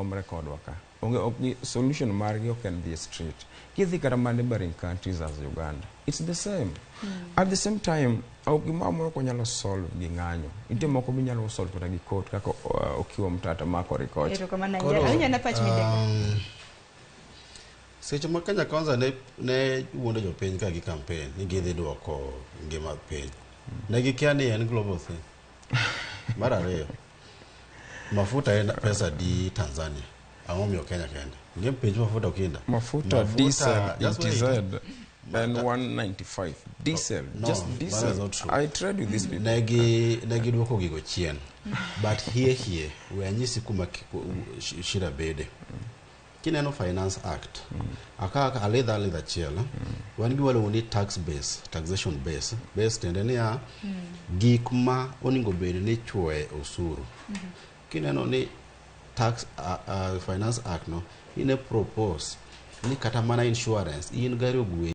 romre kodwa ka. Onge ok gi solution margi ok en dhi e street. Kidhi kata mana neighboring countries as Uganda, it's the same. At the same time, ok gimoro amora ok wanyalo solve gi ng'anyo. Nitie moko minyalo solve kata gi court kaka Okiwa Mtata makore kocha. Erokamano Koro, ahinya. Awinjo na pach Mideko. Seche ma Kenya Kwanza ne wuondo jopiny ka gi campaign ni gidhi duoko ngima piny. Ne gikia ni en global thing. Mar ariyo, mafuta en pesa di Tanzania. Ang'o miyo Kenya kende? Ng'e penj mafuta okinda. Mafuta, diesel in Just wait. TZ en 195. Diesel, No, just that diesel. is not true. I trade with these people. Negi giduoko gigo chien. But here here we anyisi kuma shida bede. Kineno Finance Act, aka alidha alidha achiel, wan gi waluongo ni tax base, taxation base. Base tiende niya, gik ma onego bed ni ichuoe osuru. Kineno ni tax Finance Act no, ine propose ni kata mana insurance, in gari ogwe